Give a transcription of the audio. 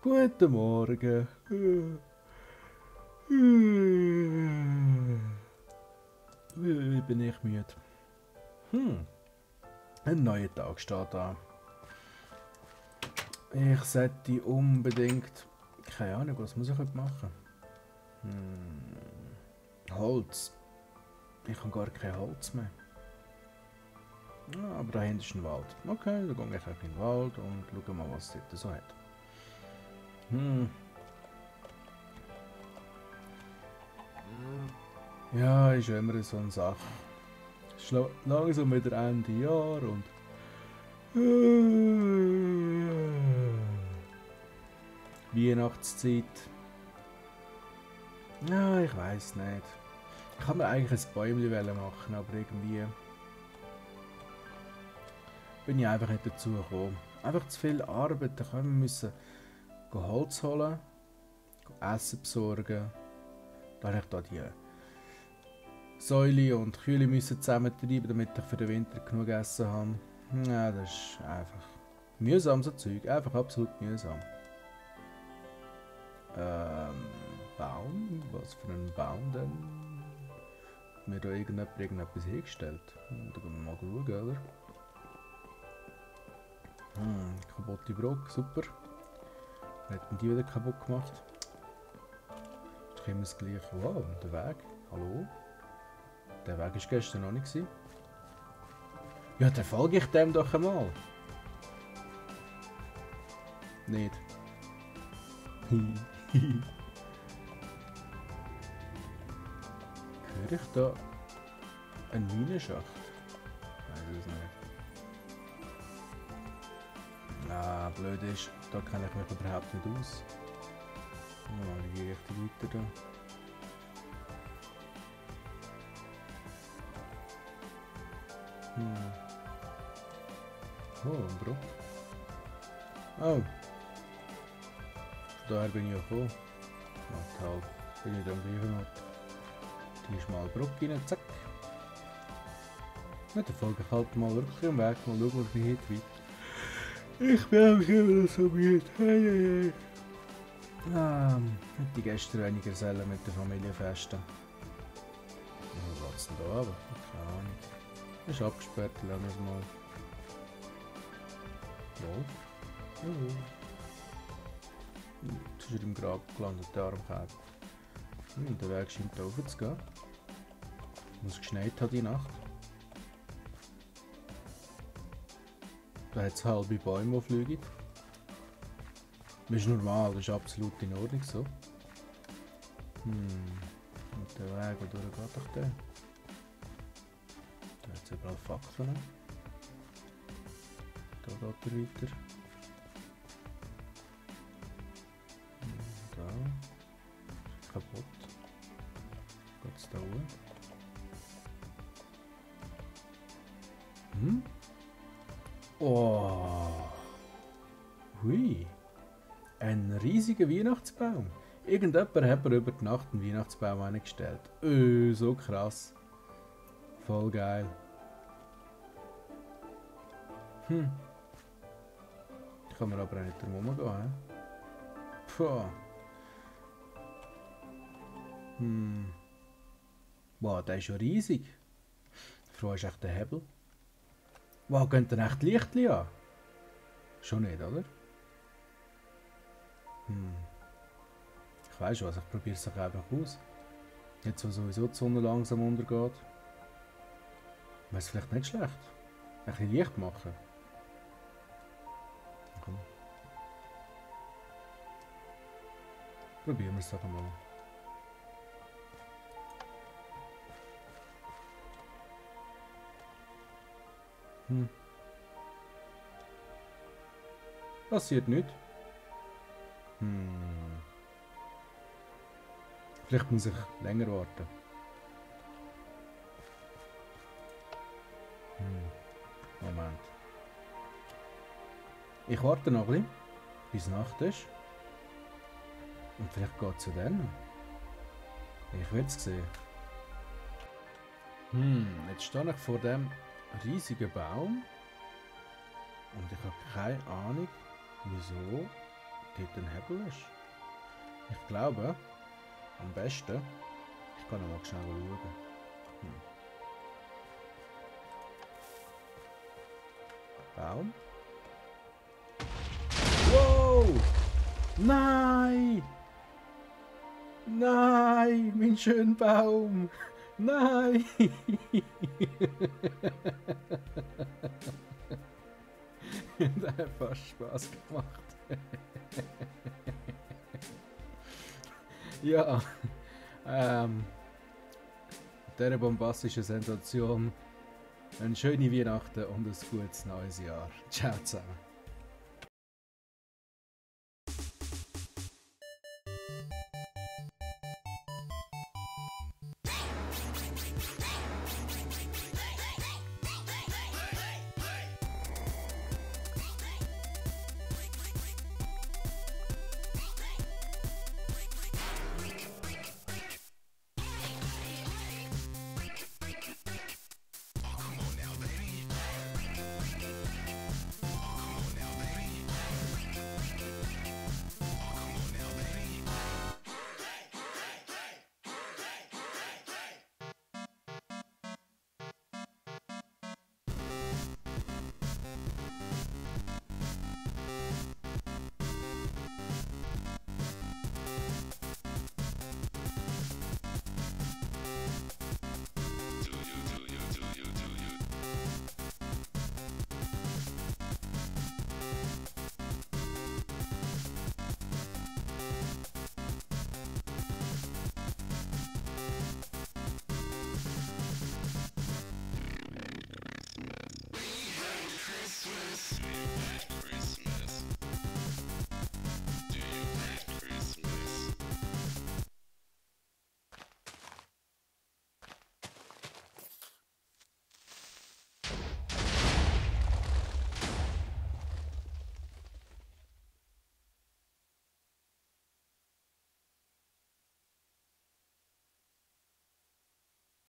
Guten Morgen. Wie bin ich müde? Ein neuer Tag steht an. Ich sollte unbedingt... Keine Ahnung, was muss ich heute machen? Holz. Ich habe gar kein Holz mehr. Ja, aber da hinten ist ein Wald. Okay, dann gehe ich einfach in den Wald und schaue mal, was es dort so hat. Ja, ist immer so eine Sache. Es ist langsam wieder Ende Jahr und... Weihnachtszeit. Ja, ich weiß nicht. Ich kann mir eigentlich ein Bäumchen machen, aber irgendwie... bin ich einfach nicht dazu gekommen. Einfach zu viel Arbeit. Da müssen wir Holz holen, Essen besorgen. Da habe ich da die Säule und Kühle müssen zusammentreiben, damit ich für den Winter genug Essen habe. Ja, das ist einfach mühsam, so Zeug. Einfach absolut mühsam. Baum? Was für ein Baum denn? Hat mir da irgendetwas hingestellt? Da gehen wir mal schauen, oder? Kaputte Brücke, super. Wer hat denn die wieder kaputt gemacht? Jetzt können wir es gleich. Wow, der Weg. Hallo? Der Weg war gestern noch nicht gewesen. Ja, dann folge ich dem doch einmal. Nicht. Höre ich da einen Minenschacht? Weiß ich nicht. Ah, blöd ist, da kenne ich mich überhaupt nicht aus. Mal in die Richtung weiter da. Oh, ein Bruch. Oh. Daher bin ich ja gekommen. Na toll, bin ich dann gleich noch. Die ist mal Brücke rein, zack. Ja, dann folge ich halt mal wirklich am Weg, mal schauen, was mich heute weiter. Ich bin auch immer so müde. Hey. Hätte ich gestern weniger sollen mit der Familie festen. Was geht's denn da aber? Keine Ahnung. Das ist abgesperrt, lassen wir es mal. Ja. Jetzt ist er im Grab gelandet, der Armkörper. Der Weg scheint da rauf zu gehen. Was geschneit hat die Nacht. Da hat es halbe Bäume, die fliegen. Das ist normal, das ist absolut in Ordnung so. Und der Weg, wodurch geht doch der? Da hat es überall Fackeln. Da geht er weiter. Da. Ist kaputt. Geht es da oben? Oh. Hui. Ein riesiger Weihnachtsbaum. Irgendjemand hat mir über die Nacht einen Weihnachtsbaum eingestellt. So krass. Voll geil. Ich kann mir aber auch nicht drum herum gehen. Puh. Wow, der ist ja riesig. Die Frage ist echt der Hebel. Wow, geht denn echt Lichtli an? Schon nicht, oder? Ich weiss was, ich probiere es doch einfach aus. Jetzt, wo sowieso die Sonne langsam untergeht. Wäre es vielleicht nicht schlecht. Ein bisschen Licht machen. Komm. Probieren wir es doch einmal. Passiert nichts. Vielleicht muss ich länger warten. Moment. Ich warte noch ein bisschen, bis Nacht ist. Und vielleicht geht es zu denen. Ich will es sehen. Jetzt stehe ich vor dem riesiger Baum. Und ich habe keine Ahnung, wieso dort ein Hebel ist. Ich glaube, am besten, ich kann noch mal schnell schauen. Baum. Wow! Nein! Nein! Mein schöner Baum! Nein! Das hat fast Spaß gemacht. Ja, dieser bombastischen Sensation eine schöne Weihnachten und ein gutes neues Jahr. Ciao zusammen. Christmas.